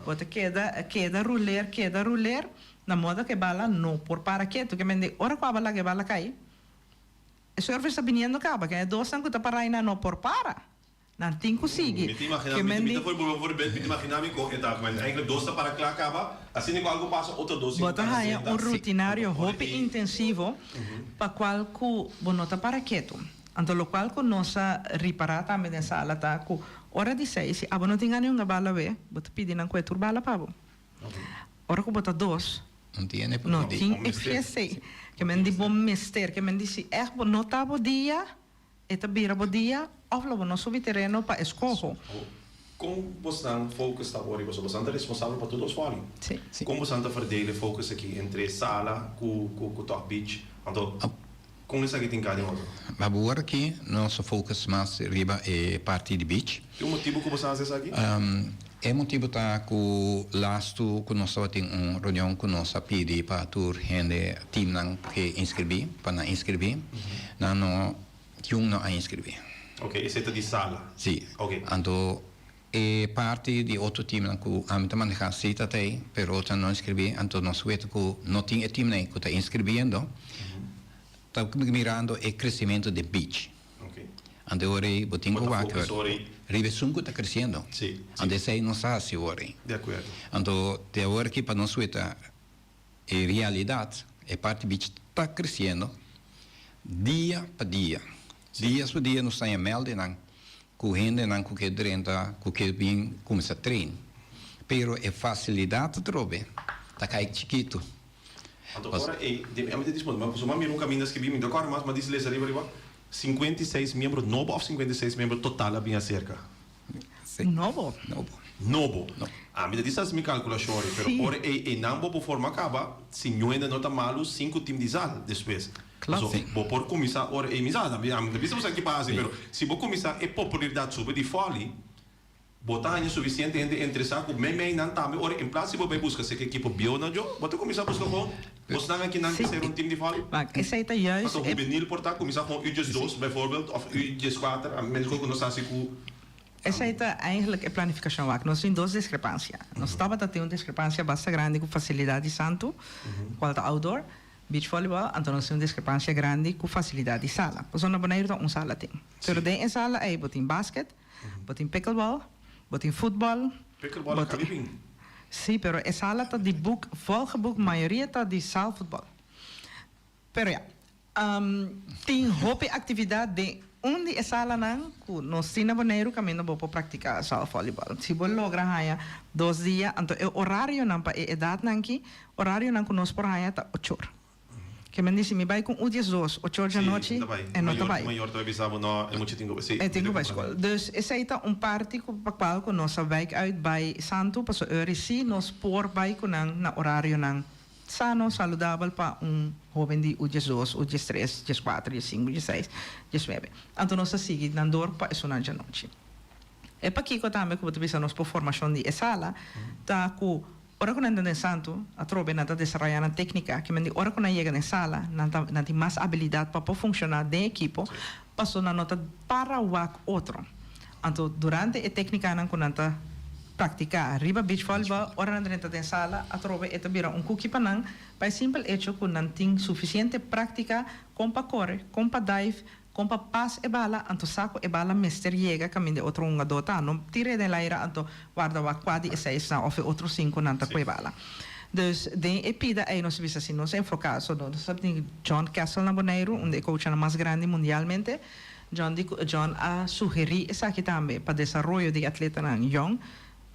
[SPEAKER 3] Bo ta keda keda roler keda roler na moda ku e bala no por para ketu. Ke men di ora ku aba laga e bala kai e service ta biniendo kaba. Ke e dosnan ku ta para aina no por para. Nan tin ku sigui.
[SPEAKER 1] Mi ta imagina, mi ta por bolbe voorbeeld, mi ta imagina mi con e ta, men eigenlijk dos ta para kla kaba, asina ku algo pasa otro dos
[SPEAKER 3] Bo ta haña un rutinario hopi intensivo pa cual ku bo no ta para ketu. Anto locual ku nos a ripara tambe den sala ta ku ora di seis si abo no tin gana yunga bala we, bo ta pidi nan ku e tur bala pa bo. Ora ku bo ta dos, no tin e fiesta ei. Ke men di bo mester, ke men di si ègt bo no ta bo dia, E ta bira bo dia of lo bo no subi tereno pa eskoho.
[SPEAKER 1] Kon bosnan focus ta ori? Pasobra bosnan ta responsabel pa tur dos vòli.
[SPEAKER 3] Sí.
[SPEAKER 1] Kon bosnan ta verdeel e focus aki entre sala ku ku Top Beach? Anto kon esaki tin ka den otro?
[SPEAKER 2] Ma bo wor aki nos a focus mas riba e parti di beach.
[SPEAKER 1] Tin un motibu ku bosnan hasi esaki?
[SPEAKER 2] E motibu ta ku lastu ku nos tabatin un reunion ku nos a pidi pa tur hende teamnan ke inskribí pa nan inskribí, nan no yun no a inskribí.
[SPEAKER 1] Ok, esei ta di sala?
[SPEAKER 2] Sí.
[SPEAKER 1] Ok.
[SPEAKER 2] Anto e parti di otro teamnan ku ami ta manehá sí ta t'ei, pero otro nan no inskribí, anto nos weta ku no tin e teamnan ei ku ta inskribiendo, ta mirando e kresimentu di beach. Anto e ora ei bo tin ku wak riba esun ku ta kresiendo. Anto esei nos ta hasi ora ei. Anto te awor aki pa nos weta e realidat, e parti bich ta kresiendo dia pa dia. Dia su dia nos ta haña mèldenan ku hendenan ku ke drenta, ku ke bin kuminsá train. Pero e fasilidat atrobe ta kai chikitu.
[SPEAKER 1] Anto ora ei, den mi ta disponde, ma pasobra mi a mira un kaminda skibí, mi no ta kòrda mas, mi a disi lesa riba riba, 56 miembro nobo òf 56 miembro total a bin aserka?
[SPEAKER 3] Nobo.
[SPEAKER 2] Nobo.
[SPEAKER 1] Nobo. Ami ta disi hasi mi kalkulashon ori, pero ora ei einan bo por forma kaba, si ñuende no ta malu, sinku tim di zal despues.
[SPEAKER 3] Klopt.
[SPEAKER 1] Paso, bo por kuminsá ora ei, mi sa, ami ta bisa bo sa ki pa hasi, pero si bo kuminsá e popularidat subi di fòli. Bo ta haña sufisiente hende interesá ku meimei nan tambe ora en plas di bo bai buska seke ekipo bieu nan djo, bo ta kuminsá buska kon bosnan aki nan ke ser un tim di vòlei?
[SPEAKER 3] Wak, esei ta juist
[SPEAKER 1] Pasobra
[SPEAKER 3] e.
[SPEAKER 1] hubenil por ta kuminsá kon U 12 bijvoorbeeld òf U 14, a menos ku nos hasi ku.
[SPEAKER 3] Esei ta eigenlijk e planifikashon. Wak, nos tin dos diskrepansia. Nos tabata tin un diskrepansia basta grandi ku fasilidat di Santu, kual ta outdoor, beach volleyball, anto nos tin un diskrepansia grandi ku fasilidat di sala. Pasobra na Boneiru ta un sala tin. Pero den e sala ei bo tin basket, Bo tin pickleball, bo tin futbol.
[SPEAKER 1] Pickleball a kabi bin?
[SPEAKER 3] Sí, pero e sala ta di boek, volgeboek, mayoria ta di zaalvoetbal. Pero ya, tin hopi actividad den un di e salanan cu nos tin na Boneiru caminda bo por practica zaalvolleybal. Si bo logra haña dos dia, anto e horarionan pa e edadnan aki, horarionan cu nos por haña ta ochor. Ke men di si mi bai ku un 12, ochor dje anochi, e no ta bai.
[SPEAKER 1] Mayor ta bai bisa bo no, e mucha tin ku bai.
[SPEAKER 3] E tin ku bai skol. Dus esei ta un parti ku pa kual ku nos a wijk uit bai Santu paso eur si nos por bai ku nan na orarionan sano, saludabel pa un hoben di u 12, u 13, 14, 15, 16, 19. Anto nos ta sigui nan dor pa esunnan dje anochi. E pakiko tambe ku bo ta bisa nos por formashon di e sala ta ku Ora ku nan ta den Santu, atrobe nan ta desaroyá nan téknika, ke men di ora ku nan yega den sala, nan ta nan tin mas abilidat pa por funshoná den ekipo, paso nan no ta para wak otro. Anto durante e téknikanan ku nan ta praktiká riba beach volleyball, ora nan drenta den sala, atrobe e ta bira un kuki pa nan, pa e simpel echo ku nan tin sufisiente práktika kon pa kore, kon pa dive, Kon pa pas e bala, anto sa ku e bala mester yega kaminda e otro hungadó ta. No tir'é den laira anto warda wak kua di e seisnan òf e otro sinkunan ta ku e bala. Dus den e pida ei nos a bisa si nos enfoká, so nos a tin John Kessel na Boneiru, un di e coachnan mas grandi mundialmente. John di ku John a sugerí esaki tambe pa desaroyo di e atletanan yòn.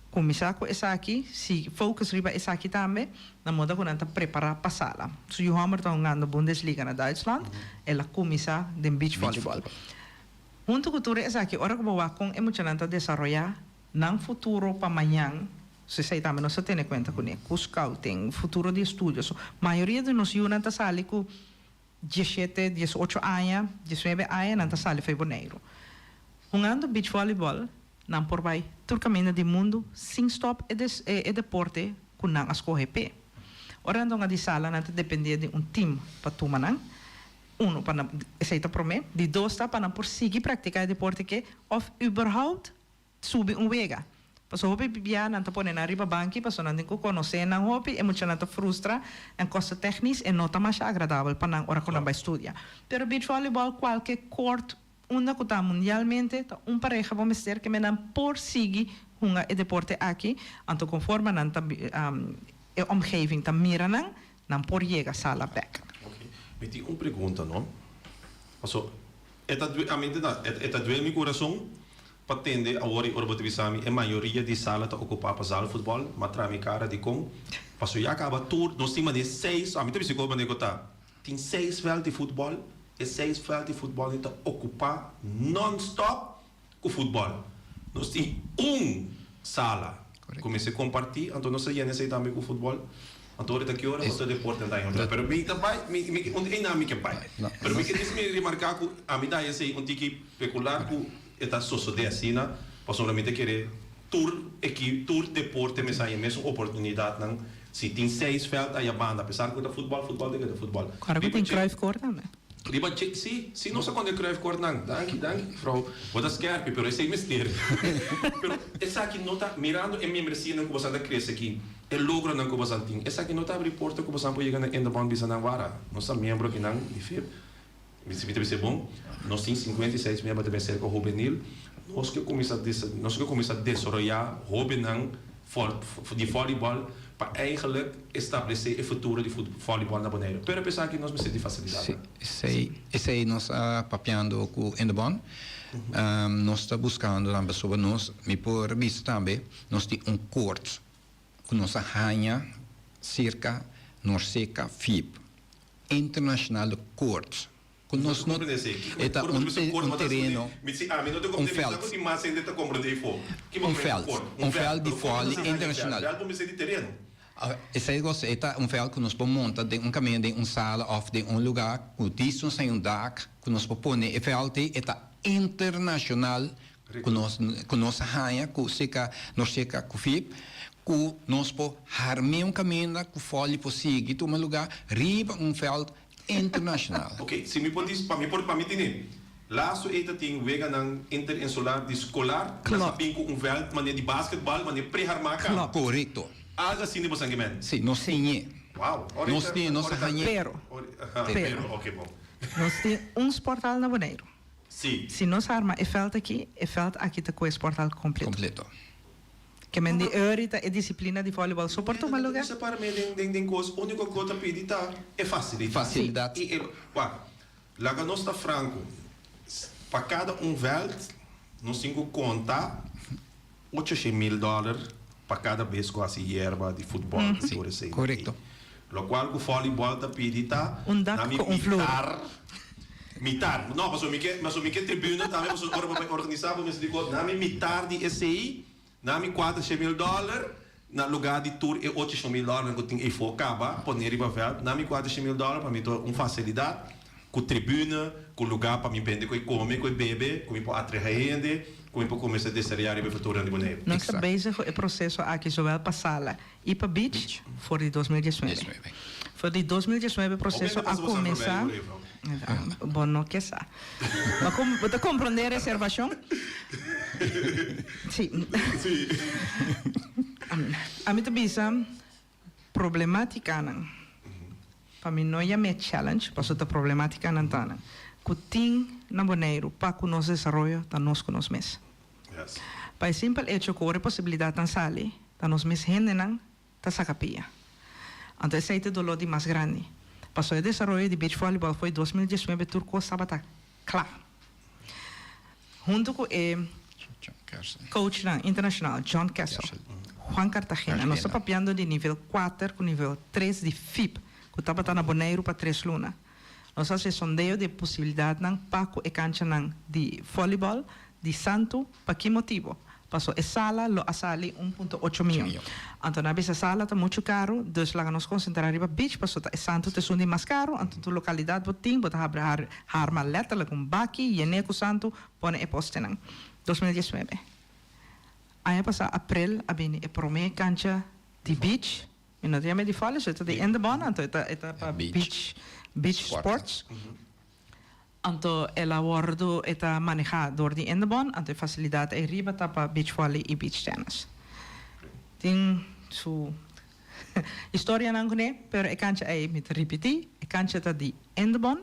[SPEAKER 3] Kuminsá ku esaki, si focus riba esaki tambe, na moda ku nan ta prepará pa sala. Su yu hòmber ta hungando Bundesliga na Duitsland, el a kuminsá den beach volleyball. Huntu ku tur esaki, ora ku bo wak kon e muchanan ta desaroyá nan futuro pa mañan, so esei tambe nos ta tene kuenta kuné, ku scouting, futuro di estudio. So, mayoria di nos yunan ta sali ku 17, 18 aña, 19 aña, nan ta sali for Boneiru. Hungando beach volleyball, Nan por bai tur kaminda di mundu sin stòp e e deporte ku nan a skohe p'e. Ora nan ta hunga di sala nan ta dependé di un tim pa tuma nan. Uno pa nan esei ta promé. Di dos ta pa nan por sigui praktiká e deporte ke òf überhaupt subi un wega. Pasobra hopi bia nan ta pone nan riba banki pasobra nan tin ku konosé nan hopi e muchanan ta frustra en kosta tèknis e no ta masha agradabel pa nan ora ku nan bai studia. Pero beach volleyball kualke kort Unda ku ta mundialmente ta un pareha bo mester ke men nan por sigui hunga e deporte aki, anto konforme nan ta e omgeving ta mira nan, nan por yega sala bek.
[SPEAKER 1] Ok, mi tin un pregunta no. Paso e ta due, ami ta e ta duel mi kurason pa tende awor i ora bo ta bisa mi e mayoria di sala ta okupa pa zaalvoetbal, m'a traha mi kara dikon, paso ya kaba tur nos tin manera seis, ami ta bisa ku manera ku ta. Tin seis vèlt di futbòl, e seis vèlt di futbòl ei ta okupá nònstòp ku futbòl. Nos tin un sala ku mester kompartí, anto nos ta yena esei tambe ku futbòl. Anto ora ta ki ora otro deporte ta entra. Pero mi ta bai, mi mi un einan mi ke bai. Pero mi ke disi mi remarká ku ami ta haña esei un tiki pekular ku e ta sosodé asina, pasobra mi ta kere tur eki tur deporte mester haña e mesun oportunidatnan. Si tin seis veld aya banda, apesar cu ta futbol, futbol ta keda futbol.
[SPEAKER 3] Ora cu tin Cruyff Court tambe.
[SPEAKER 1] Riba dje, si, si nos a conde Cruyff Court nan. Danki, danki mevrouw. Bo ta skerpi, pero esey mester. Pero esaki no ta, mirando e membresíanan cu bosan ta crece aki, e logronan cu bosan tin, esaki no ta abri porta cu bosan por yega na Indebond bisa nan, wara, nos ta miembro akinan di FIB. Mi ta bisa e bon, nos tin 56 miembro ta bin serka hubenil, nos ke kuminsá nos ke kuminsá desaroyá hóbennan di vòlibòl pa eigenlijk establesé e futuro di vòlibòl na Boneiru. Pero apesar ki nos mester di fasilidatnan.
[SPEAKER 2] Sí, esei nos a papiando ku Indebon. Nos ta buskando tambe pasobra nos, mi por bisa tambe, nos tin un kort ku nos a haña serka Norseka FIB. Internationale Court ku nos no e ta un tereno un veld un veld un veld di vòli internashonal esei kos e ta un veld ku nos por monta den un kaminda den un sala òf den un lugá ku dist nos hay un dak ku nos por pone e veld ei e ta internashonal. Ku nos ku nos a haña ku seka nos seka ku FIP ku nos por harm'é un kaminda ku fòli por sigui tuma lugá riba un vèlt internashonal.
[SPEAKER 1] Ok, si mi por dis, pa mi por pa mi tene, lastu ei ta tin weganan interinsular di skolar, nan sa bin ku un vèlt manera di basketbal, manera preharmá ka.
[SPEAKER 2] Korekto.
[SPEAKER 1] Algu asina bo san kimen?
[SPEAKER 2] Si, nos tin e.
[SPEAKER 1] Wow.
[SPEAKER 2] Nos tin e, nos a hañ'é.
[SPEAKER 3] Pero,
[SPEAKER 1] Pero, ok bon.
[SPEAKER 3] Nos tin un sporthal na Boneiru.
[SPEAKER 1] Si.
[SPEAKER 3] Si nos arma e veld aki, e veld aki ta cu e sporthal completo.
[SPEAKER 2] Completo.
[SPEAKER 3] Ke men di eury ta e disciplina di volleyball so por tuma lugar.
[SPEAKER 1] No separa me den den den cos, unico cu ta pidi ta e facilidad.
[SPEAKER 2] Facilidad.
[SPEAKER 1] Y e, wak, laga nos ta franco, pa cada un veld nos tin cu conta 800.000 dollar pa cada bes cu haci yerba di futbol y tur esey.
[SPEAKER 2] Correcto.
[SPEAKER 1] Locual cu volleyball ta pidi ta
[SPEAKER 3] Un dak
[SPEAKER 1] na mi
[SPEAKER 3] cu un vloer.
[SPEAKER 1] mitar, mitar, no, pasobra mi ke, pasobra mi ke tribuna tambe, pasobra ora bo bay organisa bo mester di cu na mi mitar di esey, na mi 400.000 dollar, na lugar di tur e 800.000 dollar cu tin eyfo caba pone riba veld, na mi 400.000 dollar pa mi ta un facilidad Ku tribuna, ku lugá pa mi bende ku e kome, ku e bebe, ku mi por atraha hende, ku mi por kuminsá desaroyá riba e futuronan di Boneiru.
[SPEAKER 3] Nos ta bezig ku e proseso aki zowel pa sala i pa beach for di 2019. For di 2019 e proseso a kuminsá. Bo no ke sa. Bo ta komprondé e reservashon? Sí. Ami ta bisa. Problemátikanan, pa mi no yam'é challenge, pasobra ta problemátikanan ta nan, ku tin na Boneiru pa ku nos desaroyo ta nos ku nos mes. Pa e simpel echo ku ora e posibilidatnan sali, ta nos mes hendenan ta saka pia. Anto esei ta e doló di mas grandi. Pasobra e desaroyo di beach volleyball foi 2019 tur kos tabata kla. Huntu ku e coachnan internashonal John Kessel, Juan Cartagena, nos ta papiando di nivel kuater ku nivel tres di FIP ku tabata na Boneiru pa tres luna. Nos a hasi e sondeo di e posibilidatnan pa ku e kanchanan di volleyball di Santu pa ki motibo? Paso e sala lo a sali 1.8 mion. Anto nan a bisa sala ta muchu karu, dus laga nos konsentrá riba beach paso ta e santu ta esun di mas karu, anto tur lokalidat bo tin bo ta habri har harma letterlijk un baki yené ku santu pone e postenan. 2019 Aña pasá aprel a bini e promé kancha di beach, mi no ta yam'é di vòlei, so e ta di Indebon, anto e ta e ta pa beach beach sports. Anto el a wordo e ta maneha door di Indebon, anto e facilidad ey riba ta pa beach volley y beach tennis. Tin su historianan cune, pero e cancha ey, mi ta ripiti, e cancha ta di Indebon,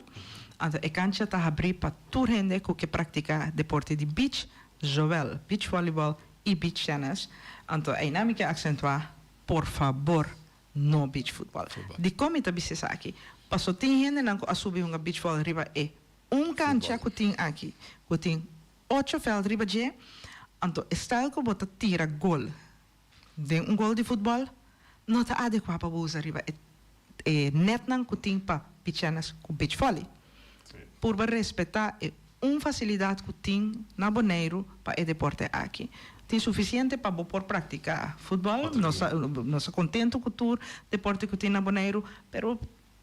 [SPEAKER 3] anto e cancha ta habri pa tur hende cu ke practica deporte di beach, zowel beach volleyball y beach tennis. Anto eynan mi ke accentua, por fabor, No beach football. Dikon mi ta bisa esaki? Paso tin hendenan ku a subi hunga beach volley riba e un kancha ku tin aki, ku tin ocho vèlt riba dje, anto e style ku bo ta tira gol den un gol di futbòl no ta adekuá pa bo usa riba e e netnan ku tin pa pichènes ku beach volley. Purba respetá e un fasilidat ku tin na Boneiru pa e deporte aki. Tin sufisiente pa bo por praktiká futbòl. Nos ta nos ta kontentu ku tur deporte ku tin na Boneiru, pero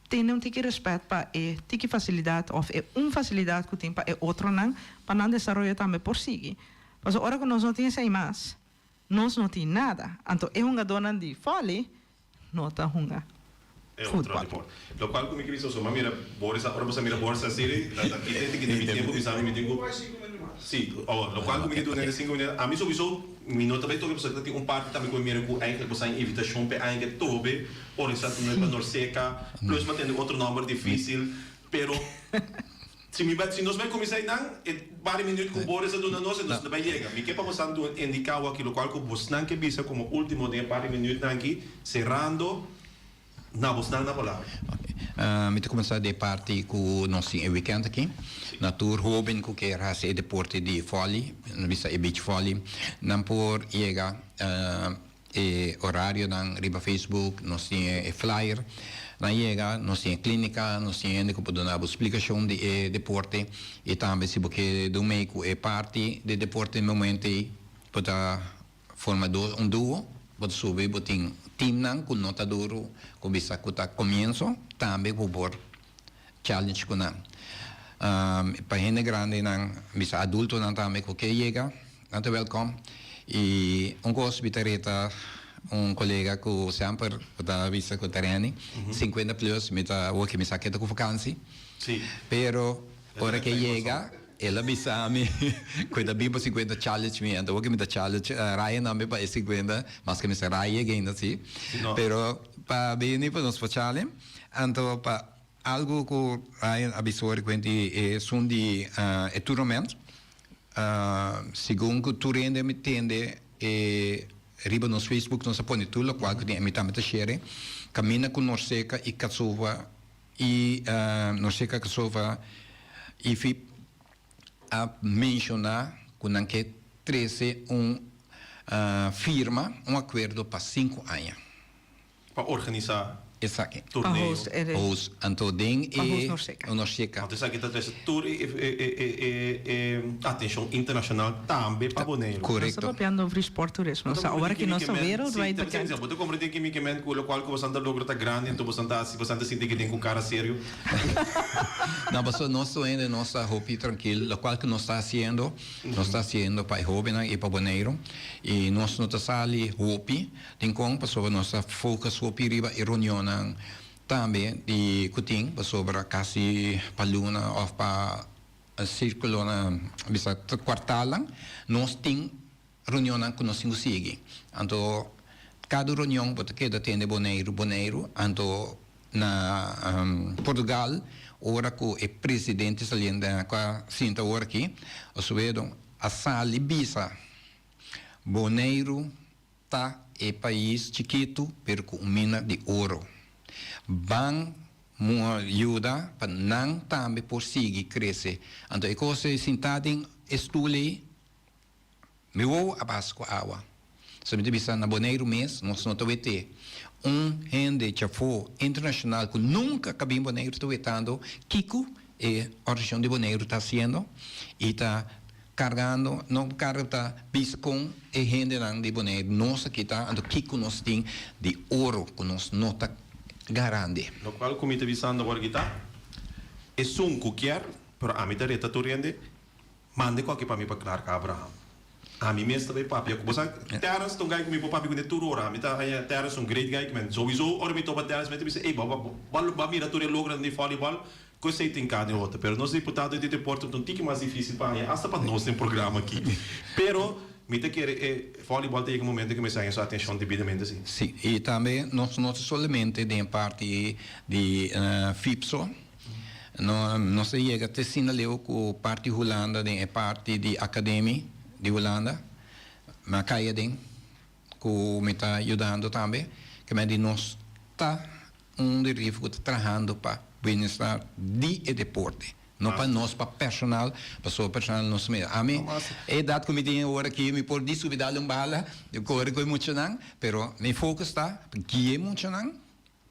[SPEAKER 3] tene un tiki rèspèt pa e tiki fasilidat òf e un fasilidat ku tin pa e otronan pa nan desaroyo tambe por sigui. Pasobra ora ku nos no tin esei mas, nos no tin nada. Anto e hungadónan di vòlei no ta hunga
[SPEAKER 1] E otro
[SPEAKER 3] futbòl.
[SPEAKER 1] deporte. Lokual ku mi ke bisa so, m'a mira Boris a, ora bo sa mira Boris a siri, ta ta kita e tiki di mi tempu bisa mi mi tin ku Si, oh, lokual ku mi ke duna e sinku minüt, ami souiso mi no ta bai toke pasobra ta tin un parti tambe ku mi mira ku eigenlijk bo sa un invitashon p'e aña ke tobe organisa toernooi pa Norseka, plus m'a tende otro nòmber difísil, pero Si mi bai, si nos bai kuminsá einan, e par di minuut ku Boris a duna nos, e nos no bai yega. Mi ke pa bosan duna indiká awor aki lokual ku bosnan ke bisa komo último den e par di minuutnan aki, serando na bosnan na palabra.
[SPEAKER 2] Ok. Mi ta kuminsá di e parti ku nos tin e wikènt aki. Na tur hóben ku kier hasi e deporte di vòli, nos bisa e beach vòli, nan por yega. E orarionan riba Facebook, nos tin e flyer. Nan yega, nos tin e clinica, nos tin hende cu por duna bo splicacion di e deporte y tambe si bo ke dun mei cu e parti di deporte den momento ey bo ta forma dos un duo, bo ta subi bo tin teamnan cu no ta duro cu bisa cu ta comienso tambe bo por challenge cu nan. Pa hende grandinan, bisa adultonan tambe cu ke yega. Nan ta welkom. I un kos mi ta reta un kolega ku semper ku ta bisa ku ta reni, 50 plus mi ta wak mi sa keda ku vakansi. Pero ora ke yega el a bisa mi ku e ta bin pa 50 challenge mi, anto wak mi ta challenge Ryan tambe pa e 50, maske mi sa Ryan yega ainda si. Pero pa bini pa nos por challenge, anto pa algu ku Ryan a bisa ora kuenti esun di e tournament. Segun ku tur hende mi tende e riba nos Facebook nos a pone tur lokual ku tin mi tambe ta share kaminda ku Norseka i Katsova i Norseka Katsova i FIP a menshoná ku nan ke trese un firma un akuerdo pa 5 aña.
[SPEAKER 1] Pa organisá
[SPEAKER 2] Esaki.
[SPEAKER 3] Pa
[SPEAKER 1] torneo.
[SPEAKER 3] host e
[SPEAKER 2] Host. Anto den
[SPEAKER 3] Pa host
[SPEAKER 2] e
[SPEAKER 3] Norceca.
[SPEAKER 2] Norceca.
[SPEAKER 1] Anto esaki ta trese tur e e e e e atenshon internashonal tambe pa Boneiru.
[SPEAKER 3] Nos ta
[SPEAKER 2] Korekto.
[SPEAKER 3] papiando over di sportturismo.
[SPEAKER 1] Bo ta
[SPEAKER 3] Sa
[SPEAKER 1] komprendé
[SPEAKER 3] ora ki
[SPEAKER 1] ki mi
[SPEAKER 3] nos
[SPEAKER 1] ke
[SPEAKER 3] ta
[SPEAKER 1] men, si,
[SPEAKER 3] wereldwijd
[SPEAKER 1] ta
[SPEAKER 3] bekend.
[SPEAKER 1] bo ta komprendé ki mi ke men ku lokual ku bosan ta logra ta grandi anto bosan ta hasi bosan ta sinti ke den ku kara serio.
[SPEAKER 2] No, pasobra nos tur hende nos ta hopi trankil lokual ku nos ta hasiendo, nos ta hasiendo pa e hobennan i pa Boneiru i nos no ta sali hopi. Tin kon pasobra nos ta focus hopi riba e reunionnan tambe di cu tin pasobra casi pa luna of pa circulonan bisa cuartalnan nos tin reunionnan cu nos tin cu sigui. Anto cada reunion bo ta keda tende Boneiru Boneiru anto na Portugal ora cu e presidente saliente cu a sinta awor aki Osuedo a sali bisa Boneiru Ta e pais chikitu pero ku un mina di oro. Ban mua yuda pa nan tambe por sigui krese. Anto e kos ei sintá den e stul ei, mi wowo a bas ku awa. So mi ta bisa na Boneiru mes nos no ta wete un hende djafó internashonal ku nunka ka bin Boneiru ta wetando kiko e organisashon di Boneiru ta hasiendo i ta Cargando, no carga ta bisa con e hendenan di Boneiru nos aki ta, anto kico nos tin di oro cu nos no ta garandi.
[SPEAKER 1] Locual cu mi ta bisando awor aki ta, esun cu kier, pero ami ta reta tur hende, manda e coki pa mi pa Clark Abraham. Ami mes ta bay papia cu bo. Sa, Terrence ta un guy cu mi por papia cune tur ora. Ami ta haña Terrence un great guy, men souiso ora mi topa Terrence mi ta bisa, ey, bo bo a mira tur e logronan di volleyball? Ku esei tin kane otro, pero nos diputado di deporte ta un tiki mas difisil pa haña, asta pa nos den programa aki. Pero mi ta kere e volleyball ta yega un momento ku mester haña su atenshon debidamente si.
[SPEAKER 2] Si, i tambe nos no ta solamente den parti di FIPSO, no, nos a yega te asina leu ku parti Hulanda den e parti di akademi di Hulanda, mi a kai aden ku mi ta yudando tambe, ke men di nos ta Un dirigente ku ta trahando pa bienestar di e deporte, no pa nos pa personal, pasobra personal nos mira. Ami e edat ku mi tin awor aki mi por di subi dal un bala, kore ku e muchanan, pero mi focus ta pa guia e muchanan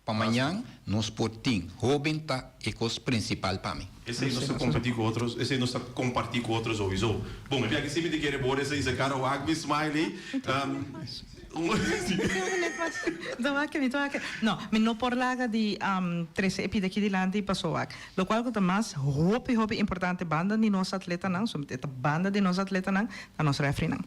[SPEAKER 2] pa mañan nos por tin. Hoben ta e kos prinsipal pa mi.
[SPEAKER 1] Esei nos ta kompetí ku otro, esei nos ta kompartí ku otro souiso. Bon, e biaha si mi ta kere bor esei sa kara wak mi smiley.
[SPEAKER 3] No, mi no por laga di trece e pida aki dilanti paso wak. Locual cu ta mas hopi hopi importante banda di nos atletanan, so e ta banda di nos atletanan, ta nos refrinan.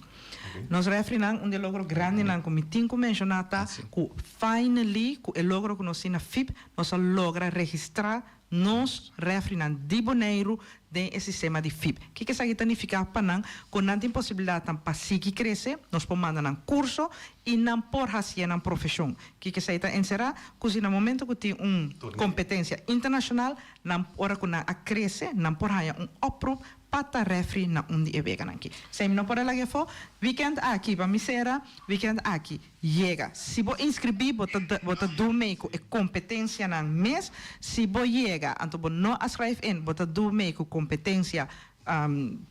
[SPEAKER 3] Nos refrinan, un di e logro grandinan cu mi tin cu menciona ta cu finally cu e logro cu nos tin na FIP, nos a logra registra nos refrinan di Boneiru den e sistema di FIP. Kiko esaki ta nifiká pa nan? Ku nan tin posibilidatnan pa sigui krese, nos por manda nan kurso i nan por hasié nan profeshon. Kiko esei ta enserá? Ku si na momento ku tin un kompetensia internashonal, nan ora ku nan a krese, nan por haña un oproep pa ta refri na un di e weganan aki. Esei mi no por a laga afó. Wikènt aki, pa mi sera, wikènt aki. Yega. Si bo inscribí bo ta bo ta do mee cu e competencianan mes. Si bo yega anto bo no a schrijf in bo ta do mee cu competencia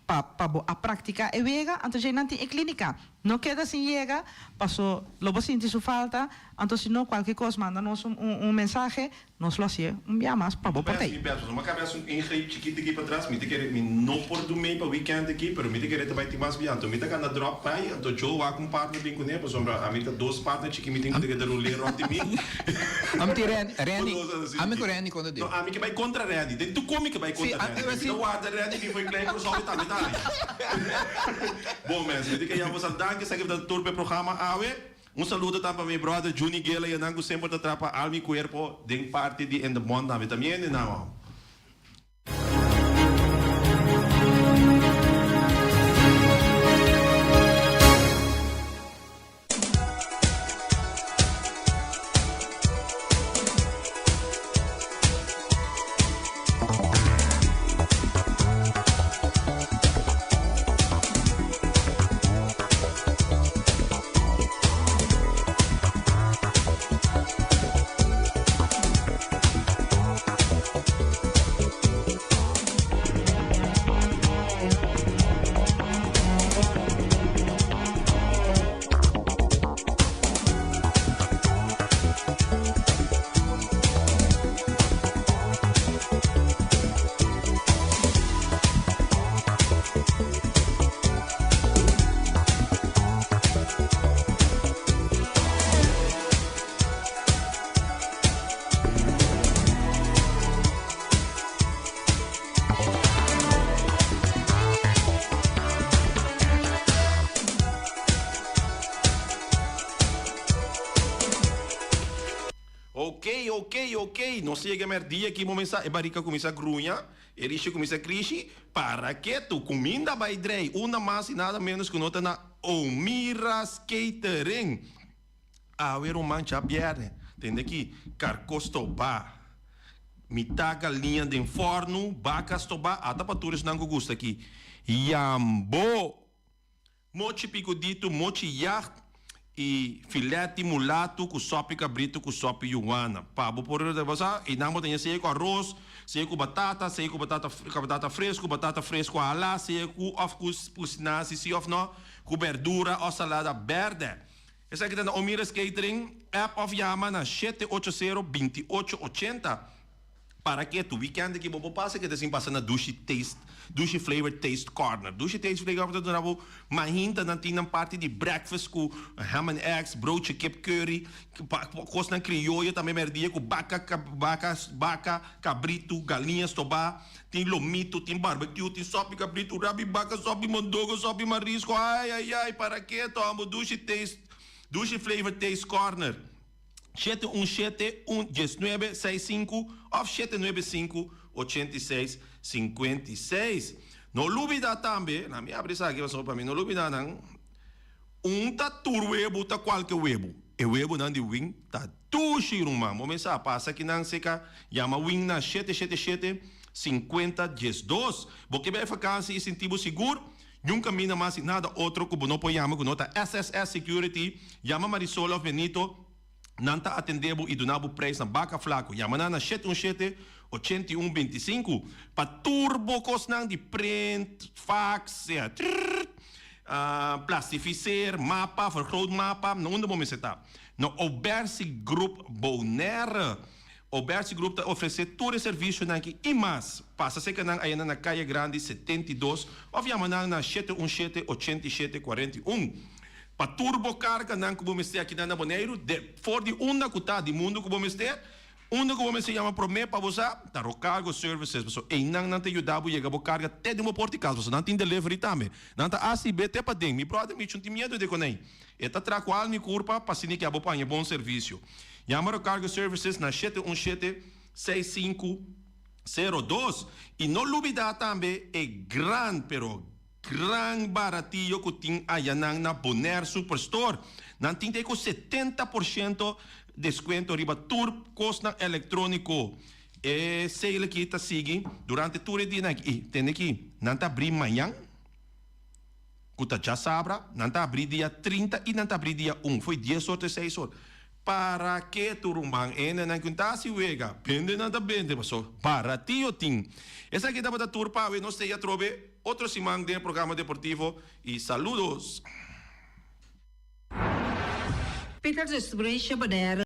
[SPEAKER 3] pa pa bo a practica e wega anto djei nan tin e clinica. No keda sin yega, paso lo bo sinti su falta, anto si no cualke cos manda nos un un mensahe, nos lo hacié un bia mas pa bo por ta
[SPEAKER 1] Mi bes, mi a haci un ingreep chikito aki patras, mi ta kere, mi no por du mei pa weekend aki, pero mi ta kere ta bay tin mas bia, anto mi ta gana drop bay, anto Joe wak un partner bin cune, pasobra ami ta dos partner chiki mi tin cu ta keda rulé rond di mi.
[SPEAKER 2] Ami tin Randy, Randy, ami cu Randy contra di.
[SPEAKER 1] No, ami ke bay contra Randy, den tur con mi ke bay
[SPEAKER 2] Si,
[SPEAKER 1] contra Randy, mi ta warda Randy bin fo'i Klein Curaçao mi tambe ta ay. Bon mens, mi ta ke yama boso danki, esaki ta tur pa e programa awe. Un saludo tambe pa mi brother Juni Gela y nan cu semper ta traha pa alma y cuerpo den parti di In The Bond tambe. Ta mi hende nan oh. Ok, ok, ok, nos a yega merdia aki momensa e barika kuminsa gruña, e rishi kuminsa krishi, para ketu, kuminda bai drei, unda mas i nada menos ku no ta na Omira's Catering. Awe ruman djabièrnè, tende aki, karkó stobá, mitá galiña den fòrnu, baka stobá, ata pa tur esnan ku gusta aki, yambo! Mochi pikuditu, mochi yacht i filèt di mulatu ku sòpi kabritu ku sòpi yuwana. Pa bo por bo sa i nan bo ta ña sea ku aros, sea ku batata, sea ku batata batata fresku, batata fresku halá, sea ku òf ku pusnasi si òf no, ku bèrdura òf salada bèrdè. Esaki ta na Omira's Catering, app òf yama na 780 28 80. Para ke tu weekend aki bo por pasa keda sin pasa na Dushi Taste, Dushi Flavor Taste Corner. Dushi Taste Flavor Corner ta duna bo mahinta nan tin nan parti di breakfast ku ham and eggs, broodje kip curry, kosnan krioyo tambe merdia ku baka, baka, baka, kabritu, galiña stobá, tin lomito, tin barbecue, tin sòpi kabritu, rabi baka, sòpi mondongo, sòpi marisco, ai ai ai para ke to amo Dushi Taste, Dushi Flavor Taste Corner. 717 119 65 òf 795 86 56. No lubida tambe, na mi abri esaki pasobra pa mi no lubida nan, un ta tur webu ta kualke webu. E webunan di win ta dushi ruman. Bo mester a pasa kinan seka yama win na 777 50 12. Bo ke bai vakansi i sinti bo sigur? Niun kaminda mas i nada otro ku bo no por yama ku no ta SSS Security, yama Marisol of Benito, nan ta atende bo i duna bo prijs na baka flaku. Yama nan na 717 81 25 pa tur bo kosnan di print, fax, sea trrrr, plastificeer, mapa, vergroot mapa, na unda bo mester ta. Na Obersi Group Bonaire. Obersi Group ta ofresé tur e servisionan aki i mas. Pasa serka nan ayenda na Kaya Grandi 72 òf yama nan na 717 87 41. Pa tur bo karganan ku bo mester akinan na Boneiru, de for di unda ku ta di mundu ku bo mester, unda ku bo mester yama promé pa bo sa, ta Rocargo Services. Pasobra einan nan ta yuda bo yega bo karga te den bo por di kas, pasobra nan tin delivery tambe. Nan ta hasi be te paden. Mi bròder Michon tin miedu de konei. E ta tra ku al mi kurpa pa asina ke abo paña bon servisio. Yama Rocargo Services na 717 6502. I no lubida tambe e gran pero gran baratiyo ku tin ayanan na Bonaire Superstore. Nan tin te ku 70% deskuento riba tur kosnan elektróniko. E sale aki ta sigui durante tur e dianan aki. I tende aki, nan ta abrí mañan. Ku ta djasabra, nan ta abrí dia 30 i nan ta abrí dia un, fo'i dies or te seis or. Para ke tur ruman hendenan ku ta hasi wega? Bende nan ta bende, paso baratio tin. Esaki tabata tur pa awe, nos ta ei atrobe otro siman den e programa deportivo i saludos.
[SPEAKER 4] Peters Distribution Bonaire.